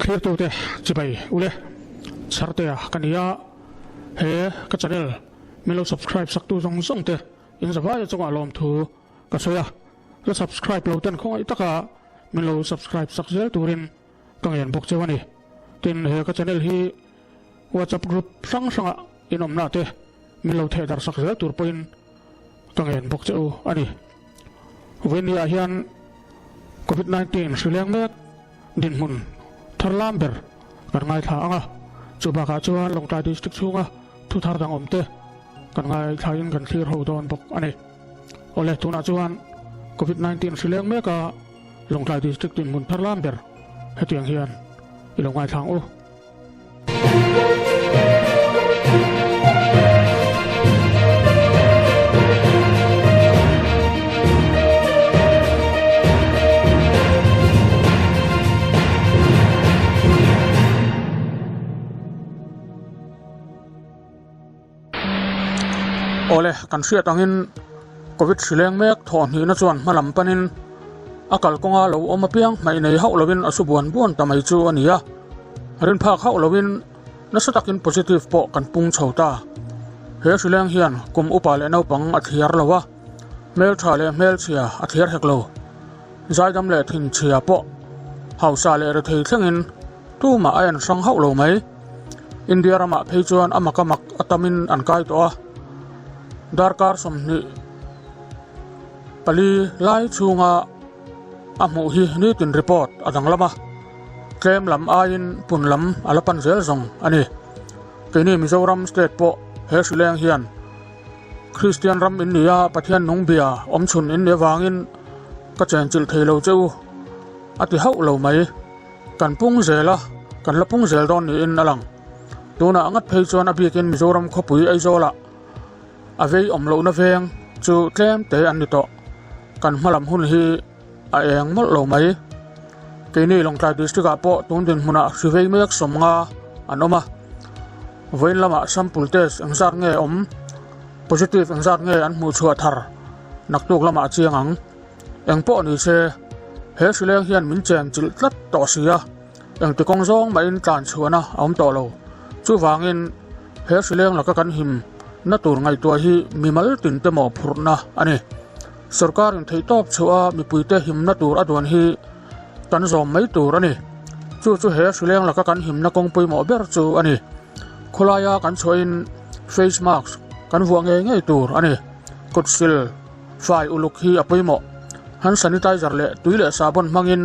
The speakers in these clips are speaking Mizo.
Thirtute chibai ule Chhartea ka ni a, he ka channel min lo subscribe saktu zawng zawng te in zavaia chungah lawmthu ka sawi a, la subscribe lo ten khawngaih taka min lo subscribe sak zel turin ka ngen bawk cheu a ni. Tin, he ka channel hi WhatsApp group hrang hranga in awmna te min lo theh darh sak zel tur pawhin ka ngen bawk che u a ni. Vawinia hian Covid 19 hri leng mek dinhmun thar lam ber kan ngaithla ang a, chu bakah chuan Lawngtlai District chhunga thu thar dang awm te kan ngaithlain kan thlir ho dawn bawk a ni. Awle, tunah chuan Covid 19 hri leng meka Lawngtlai District dinhmun thar lam ber hetiang hian i lo ngaithla ang u. Awle, kan hriat angin Covid hri leng mek thawh hnihna chuan hma lam panin a kalkawnga lo awm apiang hmaih nei hauh lovin a su buan buan ta mai chu a ni a. Rin phak hauh lovin nasa takin positive pawh kan pung chho ta. He hri leng hian kum upa leh naupang a thliar lo a, hmeltha leh hmelchhia a thliar hek lo. Zaidam leh thinchhia pawh hausa leh rethei thlengin tumah a en hrang hauh lo mai. India ramah phei chuan a mak a mak a tamin an kai tawh a, darkar 24 lai chhunga a hmuh hi nitin report a danglam a, tlem lam aiin pun lam a la pan zel zawng a ni. Keini Mizoram state pawh he hri leng hian Kristian ram in ni a, Pathian nung bia awmchhun in nih avangin ka chenchilh thei lo che u a ti hauh lo mai. Kan pung zel a, kan la pung zel dawn niin a lang. Tunah ngat phei chuan a bikin Mizoram khawpui Aizawlah a vei awm lohna veng chu tlem te an ni tawh. Kan hmalam hun hi a eng mawlh lo mai. Keini Lawngtlai District ah pawh tun dinhmunah hri vei mek 50 an awm a. Vawiin lamah sample test engzat nge awm, positive engzat nge an hmuh chhuah thar naktuk lamah a chiang ang. Eng pawh ni se, he hrileng hian min chen chilh tlat tawh si a, engti kawng zawng mahin tlan chhuahna a awm tawh lo. Chuvangin, he hrileng laka kan him na tur ngaihtuah hi mimal tin te maw phurhna a ni. Sorkarin theihtawp chhuah a mipuite himna tur a duan hi kan zawm mai tur a ni. Chu chu he hrileng laka kan himna kawng pawimawh ber chu a ni. Khawlaia kan chhuahin face mask kan vuah ngei ngei tur a ni. Kutsil. Fai uluk hi a pawimawh. Hand sanitizer leh tui leh sahbawn hmangin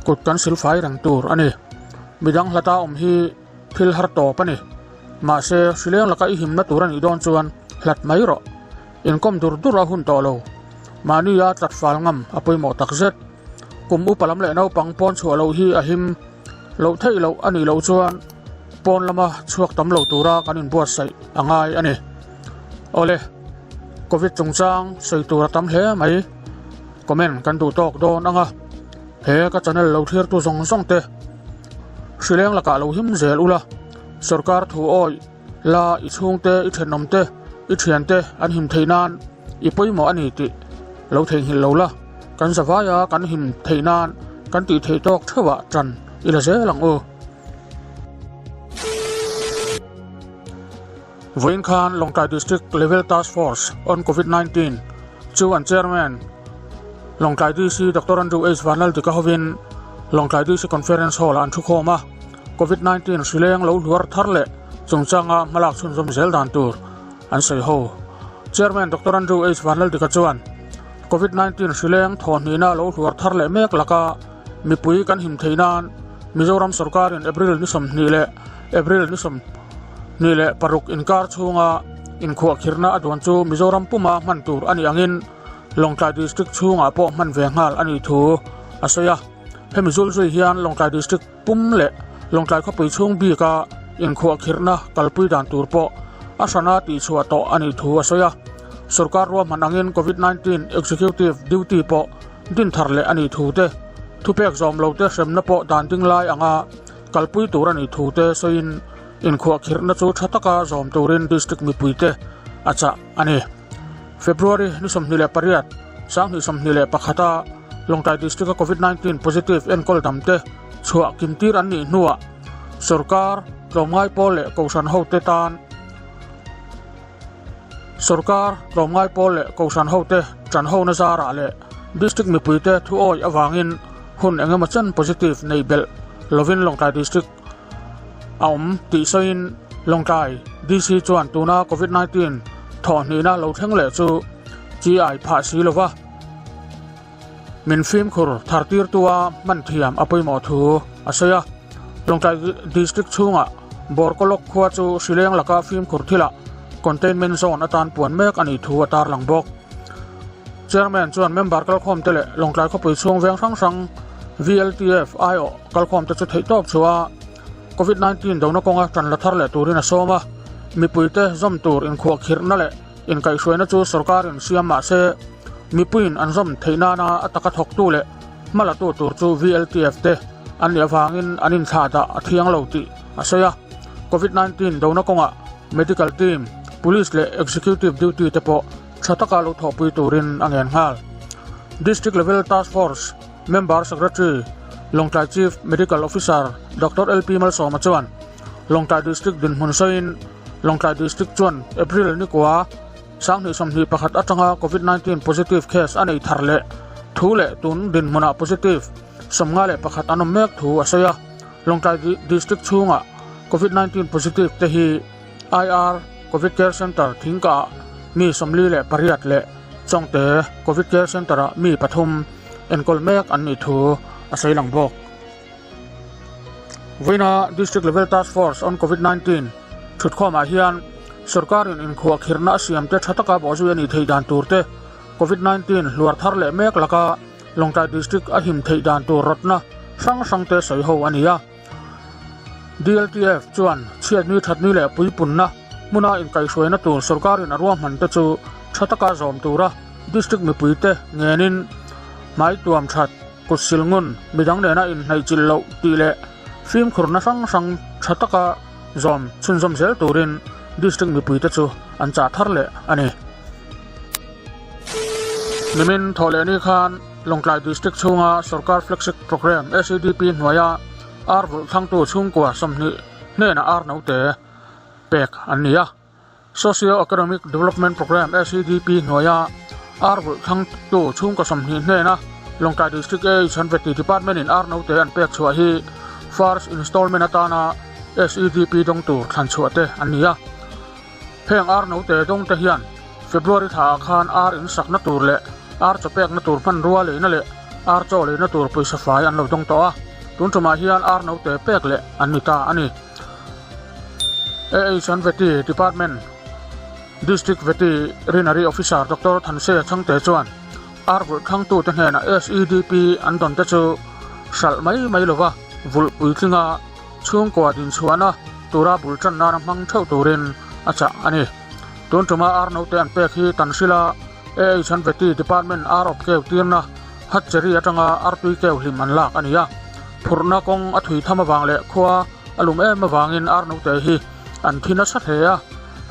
kut kan sil fai reng tur a ni. Midang hlata awm hi thil har tawp a ni. Mahse, hrileng laka i himna tur a nih dawn chuan hlat mai rawh. Inkawm dur dur a hun tawh lo. Mahnia tlat fal ngam a pawimawh takzet. Kum upa lam leh naupang pawn chhuah loh hi a him loh theih loh a nih loh chuan pawn lama chhuak tam lo tura kan inbuatsaih a ngai a ni. Awle, Covid chungchang sawi tur a tam hle mai. Comment kan duh tawk dawn ang a, he ka channel lo thirtu zawng zawng te hrileng lakah lo him zel ula, sorkar thu awih la i chhungte, i thenawm te, i thiante an him theih nan i pawimawh a ni tih lo theihnghilh lo la, kan zavaia kan him theih nan kan tih theih tawk theuhah tan i la zel ang u. Vawiin khan Lawngtlai District Level Task Force on Covid 19 chu an Chairman Lawngtlai DC Doctor Andrew H Vanlaldika hovin Lawngtlai DC Conference Hall-ah an thukhawm a. Covid 19 hri leng lo hluar thar leh chungchanga hmalak chhunzawm zel dan tur an sawi ho. Chairman Doctor Andrew H Vanlaldika chuan Covid 19 hri leng thawhhnihna lo hluar thar leh mek laka mipui kan him theih nan Mizoram sorkarin April ni 20 leh April ni 26 inkar chhunga inkhuahkhirhna a duan chu Mizoram puma hman tur a nih angin Lawngtlai District chhungah pawh hman ve nghal a nih thu a sawi a. Hemi zul zui hian Lawngtlai District pum leh Lawngtlai khawpui chhung bika inkhuahkhirhna kalpui dan tur pawh a hrana tihchhuah tawh a nih thu a sawi a. Sorkar ruahman angin Covid 19 Executive Duty pawh din thar leh a nih thu te, thupek zawm lo te hremna pawh dan ding lai anga kalpui tur a nih thu te sawiin inkhuahkhirhna chu tha taka zawm turin District mipuite a chah a ni. February ni 28, 2021 a Lawngtlai District-a Covid 19 positive enkawl dam te. chhuah kimtir an nih hnuah sorkar tlawmngai pawl leh kohhran hote tan Sorkar tlawmngai pawl leh kohhran hote ṭan hona zarah leh district mipuite thu awih avangin hun engemaw chen positive nei belh lovin Lawngtlai District a awm tih sawiin Lawngtlai DC chuan tuna Covid 19 thawhhnihna lo thleng leh chu chi ai phah si lova min fimkhur thar tirtua hman thiam a pawimawh thu a sawi a. Lawngtlai District chhungah Bawrkawlawk khua chu hrileng laka fimkhur thilah Containment Zone atan puan mek a nih thu a tarlang bawk. Chairman chuan member kalkhawmte leh Lawngtlai khawpui chhung veng hrang hrang VLTF aiawh kalkhawmte chu theihtawp chhuah a, Covid 19 dona kawnga tan la thar leh turin a sawm a, mipuite zawm tur inkhuahkhirhna leh inkaihhruaina chu sorkarin siam mah se mipuiin an zawm theih nana a taka thawktu leh hmalatu tur chu VLTF te an nih avangin an inthlah dah a thiang lo tih a sawi a. Covid 19 dona kawngah medical team, police leh executive duty te pawh tha taka lo thawhpui turin a ngen nghal. District Level Task Force Member Secretary, Lawngtlai Chief Medical Officer Doctor LP Malsawma chuan Lawngtlai District dinhmun sawiin Lawngtlai District chuan April nikua 2021 atanga Covid 19 positive case a nei thar leh thu leh tun dinhmunah positive 51 an awm mek thu a sawi a. Lawngtlai District chhungah Covid 19 positive te hi IR Covid Care Centre Thingkah mi 48 leh Chawngte Covid Care Centre-ah mi pathum enkawl mek an nih thu a sawi lang bawk. Vawiina District Level Task Force on Covid 19 thutkhawmah hian sorkarin inkhuahkhirhna a siamte tha taka bawhzui a nih theih dan tur te, Covid 19 hluar thar leh mek laka Lawngtlai District a him theih dan tur rawtna hrang hrangte sawi ho a ni a. DLTF chuan chhiatni thatni leh puipunna hmuna inkaihhruaina tur sorkarin a ruahman te chu tha taka zawm tura district mipuite ngenin hmai tuam that, kut sil ngun, midang nena inhnaihchilh loh tih leh fimkhurna hrang hrang tha taka zawm chhunzawm zel turin district mipuite chu an chah thar leh a ni. Nimin thawhlehni khan Lawngtlai District chhunga Sorkar Flagship Programme SEDP hnuaia ar vulh thlangtu chhungkua 20 hnenah ar note pek an ni a. Socio Economic Development Programme SEDP hnuaia ar vulh thlangtu chhungkaw 20 hnena Lawngtlai District AH an Veti Department in ar note an pek chhuah hi First Installment atana SEDP dawng tur thlan chhuah te an ni a. Heng ar note dawng te hian February thla ah khan ar in sakna tur leh ar chaw pekna tur hmanrua leina leh ar chaw leina tur pawisa fai an lo dawng tawh a, tun tumah hian ar note pek leh an ni ta a ni. AH an Veti Department District Veterinary Officer Doctor Thansea Chhangte chuan ar vulh thlangtute hnenah SEDP an dawn te chu hralh mai mai lova vulh puitlinga chhungkua dinchhuahna tura bul tan nana hmang theuh turin a chah a ni. Tun tuma ar note an pek hi tan hrila AH an Veti Department ar awp keu tirna Hatchery atanga artui keu hlim an lak a ni a. Phurhna kawng a thui tham avang leh khua a lum em avangin ar note hi an thi nasa hle a.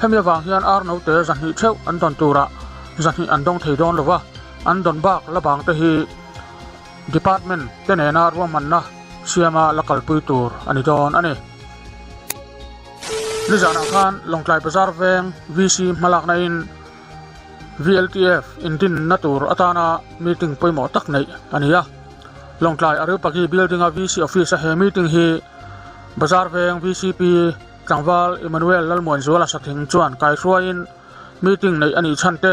Hemi avang hian ar note 200 theuh an dawn turah 200 an dawng thei dawn lova, an dawn bak la bang te hi Department te nena ruahmanna siama la kalpui tur a ni dawn a ni. Nizanah khan Lawngtlai Bazar veng VC hmalakna in VLTF indinna tur atana meeting pawimawh tak neih a ni a. Lawngtlai Areopagi Building-a VC Office-a he meeting hi Bazar veng VCP tlangval Emmanuel Lalmuanzuala Sathing chuan kaihruaiin meeting neih a nih chhan te,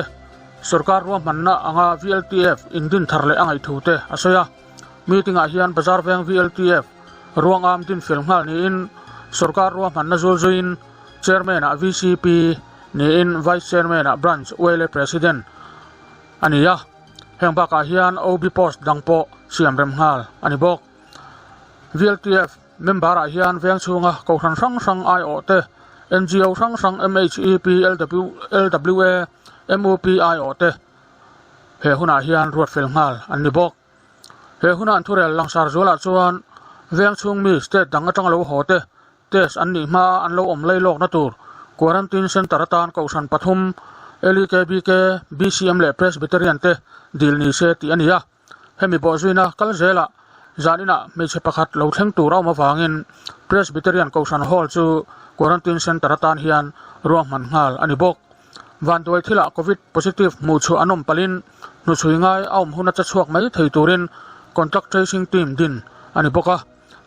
sorkar ruahmanna anga VLTF indin thar leh a ngaih thu te a sawi a. Meeting-ah hian Bazar veng VLTF ruangam din fel nghal niin sorkar ruahmanna zul zuiin Chairman-ah VCP niin Vice Chairman-ah Branch ULA President a ni a. Heng bakah hian OB post dang pawh siam rem nghal a ni bawk. VLTF member-ah hian veng chhunga kohhran hrang hrang aiawh te, NGO hrang hrang MHEP, LWA, MUP aiawh te he hunah hian ruat fel nghal an ni bawk. He huna an thurel langsar zualah chuan veng chhung mi state dang atanga lo haw te test an nih hmaa an lo awm lei lawkna tur quarantine centre atan kohhran pathum LEKBK, BCM leh Presbyterian te dil ni se tih a ni a. Hemi bawhzuina kal zelah. Zaninah hmeichhe pakhat lo thleng tur a awm avangin Presbyterian Kohhran Hall chu Quarantine Centre atan hian ruahman nghal a ni bawk. Vanduai thilah Covid positive hmuh chhuah an awm palhin hnuchhui ngai a awm hun a che chhuak mai thei turin Contact Tracing Team din a ni bawk a.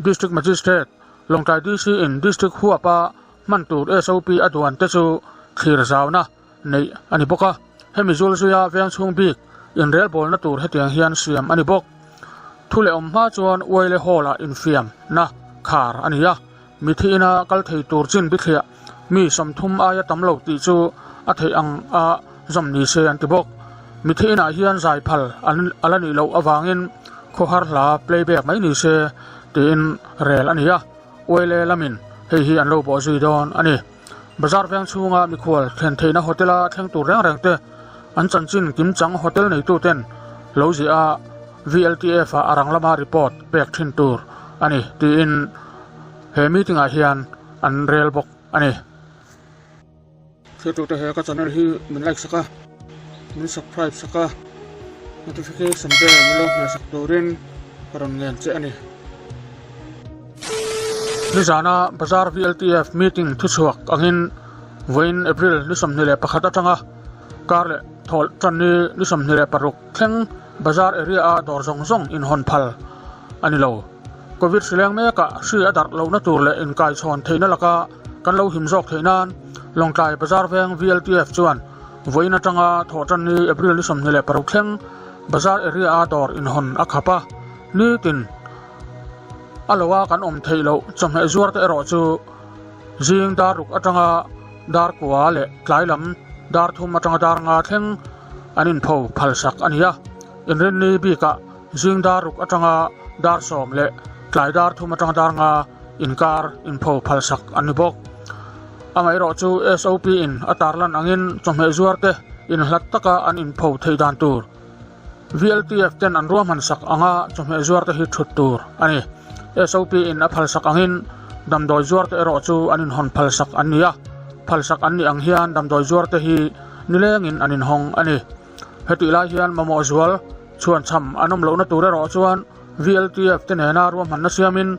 District Magistrate, Lawngtlai DC in District huapa hman tur SOP a duan te chu thlir zauna neih a ni bawk a. Hemi zul zuia veng chhung bik inrelbawlna tur hetiang hian siam a ni bawk. Thu leh awm hma chuan Uaile Hall-ah infiamna khar a ni a, mithi ina kal thei tur chin bithliah mi 30 aia tam lo tih chu a theih ang a zawm ni se an ti bawk. Mithi inah hian zai phal an a la nih loh avangin khawhar hla playback mai ni se tiin rel a ni a, Uaile lamin hei hi an lo bawh zui dawn a ni. Bazar veng chhunga mikhual thlen theihna hotel-a thleng tur reng reng te an chanchin kimchang hotel neituten lo ziah a, VLTF-ah a rang lama report pek thin tur a ni tiin he meeting-ah hian an rel bawk a ni. Thiltute he ka channel hi min like sak a, min subscribe sak a, notification bell min lo hmeh sak turin ka rawn ngen che a ni. Nizana Bazar VLTF meeting thuchhuak angin vawiin April ni 21 atanga kar leh thawh tan ni ni 26 thleng Bazar area-a dawr zawng zawng inhawn phal a ni lo. Covid hri leng mekah hri a darh lohna tur leh inkaichhawn theihna laka kan lo him zawk theih nan Lawngtlai Bazar veng VLTF chuan vawiin atanga thawh tan ni April ni 26 thleng Bazar area-a dawr inhawn a khap a, nitin a loa kan awm theih loh chawhmeh zuar te erawh chu zing dar ruk atanga dar kua leh tlai lam dar thum atanga dar nga thleng an inpho phalsak a ni a, inrinni bikah Zing dar ruk atanga dar 10 leh tlai dar thum atanga dar nga inkar inpho phalsak an ni bawk. Amaherawh chu SOP in a tarlan angin chawhmeh zuar te inhlat taka an inpho theih dan tur VLTF ten an ruahman sak anga chawhmeh zuar te hi thut tur a ni. SOP in a phalsak angin damdawi zuar te erawh chu an inhawn phalsak an ni a, phalsak an nih ang hian damdawi zuar te hi nilengin an inhawng a ni. Hetih lai hian mamawh zual chhuanchham an awm lohna tur erawh chuan VLTF te nena ruahmanna siamin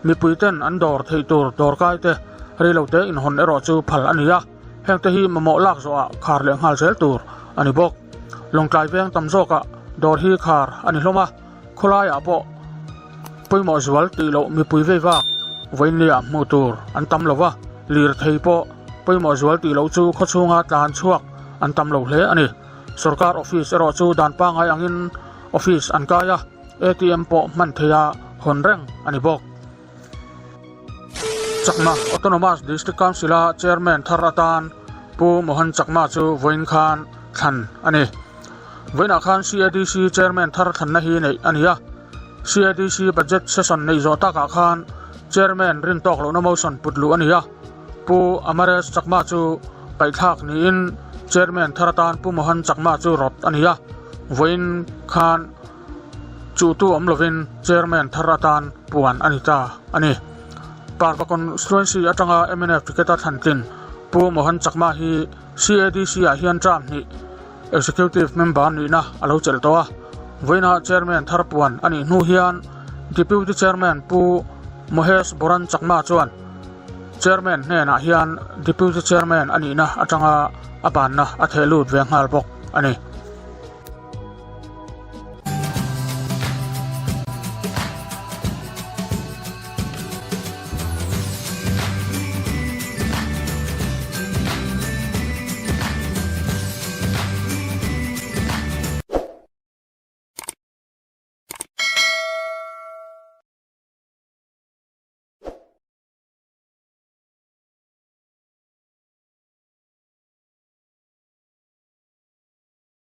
mipui ten an dawr theih tur dawrkai te reilote inhawn erawh chu phal a ni a, hengte hi mamawh lak zawhah khar leh nghal zel tur a ni bawk. Lawngtlai veng tam zawkah dawr hi khar a ni hlawm a, khawlaiah pawh pawimawh zual tih loh mipui vei vak vawiinliah hmuh tur an tam lo va, lirthei pawh pawimawh zual tih loh chu khawchhunga tlan chhuak an tam lo hle a ni. Sorkar office erawh chu dan pangngai angin office an kai a, ATM pawh hman theiha hawn reng a ni bawk. Chakma Autonomous District Council-a Chairman thar atan Pu Mohan Chakma chu vawiin khan thlan a ni. Vawiinah khan CADC Chairman thar thlanna hi neih a ni a, CADC Budget Session neih zawh takah khan Chairman rin tawk lohna motion put luh a ni a, Pu Amaresh Chakma chu paihthlak niin Chairman thar atan Pu Mohan Chakma chu rawt a ni a, vawiin khan chuhtu awm lovin Chairman thar atan puan a ni ta a ni. Parva Constituency atanga mnf ticket a thlan tlin Pu Mohan Chakma hi CADC ah hian term hnih Executive Member nihna a lo chelh tawh a, vawiina Chairman thar puan a nih hnu hian Deputy Chairman Pu Mohesh Boran Chakma chuan Chairman hnenah hian Deputy Chairman a nihna atanga a banna a theh lut ve nghal bawk a ni.